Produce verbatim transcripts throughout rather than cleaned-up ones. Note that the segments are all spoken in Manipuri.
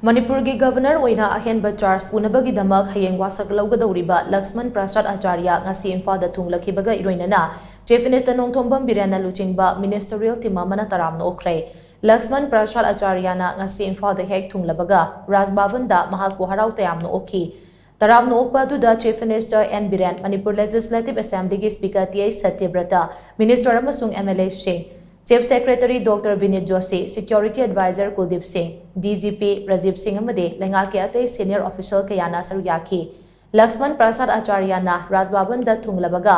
ꯃꯅꯤꯄꯨꯔꯒꯤ ꯒꯚꯔꯅꯔ ꯑꯣꯏꯅ ꯑꯍꯦꯟꯕ ꯆꯥꯔꯖ ꯄꯨꯅꯕꯒꯤꯗꯃꯛ ꯍꯌꯦꯡ ꯋꯥꯁꯛ ꯂꯧꯒꯗꯧꯔꯤꯕ ꯂꯛꯁꯃꯟ ꯄ꯭ꯔꯁꯥꯗ ꯑꯥꯆꯥꯔꯌ ꯉꯁꯤ ꯏꯝꯐꯥꯜꯗ ꯊꯨꯡꯂꯈꯤꯕꯒ ꯏꯔꯣꯏꯅꯅ ꯆꯤꯐ ꯃꯤꯅꯤꯁꯇꯔ ꯅꯣꯡꯊꯣꯝꯕꯝ ꯕꯤꯔꯦꯟꯅ ꯂꯨꯆꯤꯡꯕ ꯃꯤꯅꯤꯁꯇꯔꯤꯌꯦꯜ ꯇꯤꯝ ꯑꯃꯅ ꯇꯔꯥꯝꯅ ꯑꯣꯛꯈ꯭ꯔꯦ꯫ ꯂꯛꯁꯃꯟ ꯄ꯭ꯔꯁꯥꯗ ꯑꯥꯆꯥꯔꯌꯅ ꯉꯁꯤ ꯏꯝꯐꯥꯜꯗ ꯍꯦꯛ ꯊꯨꯡꯂꯕꯒ ꯔꯥꯖ ꯚꯕꯟꯗ ꯃꯍꯥꯛꯄꯨ ꯍꯔꯥꯎ ꯇꯌꯥꯝꯅ ꯑꯣꯛꯈꯤ꯫ ꯇꯔꯥꯝꯅ ꯑꯣꯛꯄ ꯑꯗꯨꯗ chief minister N Biren, Manipur legislative ꯑꯦꯁꯦꯝꯕ꯭ꯂꯤꯒꯤ speaker T H Satyabrata, minister ꯑꯃꯁꯨꯡ ꯑꯦꯝ ꯑꯦꯜ ꯑꯦꯁꯤꯡ, chief secretary doctor Vineet Joshi, security adviser Kuldeep Singh, D G P Rajiv ꯁꯤꯡ ꯑꯃꯗꯤ ꯂꯩꯉꯥꯛꯀꯤ ꯑꯇꯩ ꯁꯤꯅꯤꯌꯔ ꯑꯣꯐꯤꯁꯤꯌꯦꯜ ꯀꯌꯥꯅ ꯁꯔꯨꯛ ꯌꯥꯈꯤ꯫ ꯂꯛꯁꯃꯟ ꯄ꯭ꯔꯁꯥꯗ ꯑꯥꯆꯥꯔꯌꯅ ꯔꯥꯖ ꯚꯕꯟꯗ ꯊꯨꯡꯂꯕꯒ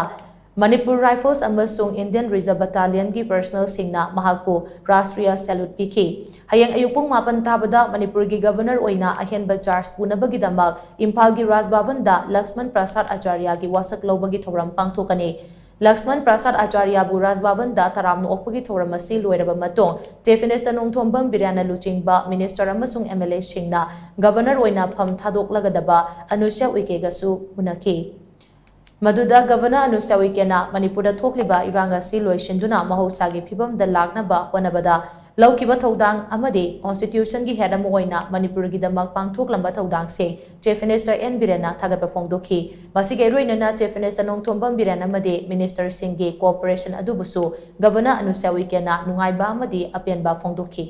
ꯃꯅꯤꯄꯨꯔ ꯔꯥꯏꯐꯜꯁ ꯑꯃꯁꯨꯡ ꯏꯟꯗꯤꯌꯟ ꯔꯤꯖꯔꯚ ꯕꯠꯇꯥꯂꯤꯌꯟꯒꯤ ꯄꯔꯁꯅꯦꯜꯁꯤꯡꯅ ꯃꯍꯥꯛꯄꯨ ꯔꯥꯁꯇ꯭ꯔꯤꯌ ꯁꯦꯂꯨꯠ ꯄꯤꯈꯤ꯫ ꯍꯌꯦꯡ ꯑꯌꯨꯛ ꯄꯨꯡ ꯃꯥꯄꯟ ꯇꯥꯕꯗ ꯃꯅꯤꯄꯨꯔꯒꯤ ꯒꯚꯔꯅꯔ ꯑꯣꯏꯅ ꯑꯍꯦꯟꯕ ꯆꯥꯔꯖ ꯄꯨꯅꯕꯒꯤꯗꯃꯛ ꯏꯝꯐꯥꯜꯒꯤ ꯔꯥꯖ ꯚꯕꯟꯗ ꯂꯛꯁꯃꯟ ꯄ꯭ꯔꯁꯥꯗ ꯑꯥꯆꯥꯔꯌꯒꯤ ꯋꯥꯁꯛ ꯂꯧꯕꯒꯤ ꯊꯧꯔꯝ ꯄꯥꯡꯊꯣꯛꯀꯅꯤ꯫ ꯂꯛꯁꯃꯟ ꯄ꯭ꯔꯁꯥꯗ ꯑꯥꯆꯥꯔꯌꯕꯨ ꯔꯥꯖ ꯚꯕꯟꯗ ꯇꯔꯥꯝꯅ ꯑꯣꯛꯄꯒꯤ ꯊꯧꯔꯝ ꯑꯁꯤ ꯂꯣꯏꯔꯕ ꯃꯇꯨꯡ, ꯆꯤꯐ ꯃꯤꯅꯤꯁꯇꯔ ꯅꯣꯡꯊꯣꯝꯕꯝ ꯕꯤꯔꯦꯟꯅ ꯂꯨꯆꯤꯡꯕ ꯃꯤꯅꯤꯁꯇꯔ ꯑꯃꯁꯨꯡ ꯑꯦꯝ ꯑꯦꯜ ꯑꯦꯁꯤꯡꯅ ꯒꯚꯔꯅꯔ ꯑꯣꯏꯅ ꯐꯝ ꯊꯥꯗꯣꯛꯂꯒꯗꯕ ꯑꯅꯨꯁ꯭ꯌ ꯎꯏꯀꯦꯒꯁꯨ ꯎꯅꯈꯤ꯫ ꯃꯗꯨꯗ ꯒꯚꯔꯅꯔ ꯑꯅꯨꯁ꯭ꯌ ꯎꯏꯀꯦꯅ ꯃꯅꯤꯄꯨꯔꯗ ꯊꯣꯛꯂꯤꯕ ꯏꯔꯥꯡ ꯑꯁꯤ ꯂꯣꯏꯁꯤꯟꯗꯨꯅ ꯃꯍꯧꯁꯥꯒꯤ ꯐꯤꯕꯝꯗ ꯂꯥꯛꯅꯕ ꯍꯣꯠꯅꯕꯗ ꯂꯧꯈꯤꯕ ꯊꯧꯗꯥꯡ ꯑꯃꯗꯤ ꯀꯣꯟꯁꯇꯤꯇ꯭ꯌꯨꯁꯟꯒꯤ ꯍꯦꯗ ꯑꯃ ꯑꯣꯏꯅ ꯃꯅꯤꯄꯨꯔꯒꯤꯗꯃꯛ ꯄꯥꯡꯊꯣꯛꯂꯝꯕ ꯊꯧꯗꯥꯡꯁꯤꯡ ꯆꯤꯐ ꯃꯤꯅꯤꯁꯇꯔ ꯑꯦꯟ ꯕꯤꯔꯦꯟꯅ ꯊꯥꯒꯠꯄ ꯐꯣꯡꯗꯣꯛꯈꯤ꯫ ꯃꯁꯤꯒ ꯏꯔꯣꯏꯅꯅ ꯆꯤꯐ ꯃꯤꯅꯤꯁꯇꯔ ꯅꯣꯡꯊꯣꯝꯕꯝ ꯕꯤꯔꯦꯟ ꯑꯃꯗꯤ ꯃꯤꯅꯤꯁꯇꯔꯁꯤꯡꯒꯤ ꯀꯣꯑꯣꯄꯔꯦꯁꯟ ꯑꯗꯨꯕꯨꯁꯨ ꯒꯚꯔꯅꯔ ꯑꯅꯨꯁ꯭ꯌ ꯎꯏꯀꯦꯅ ꯅꯨꯡꯉꯥꯏꯕ ꯑꯃꯗꯤ ꯑꯄꯦꯟꯕ ꯐꯣꯡꯗꯣꯛꯈꯤ꯫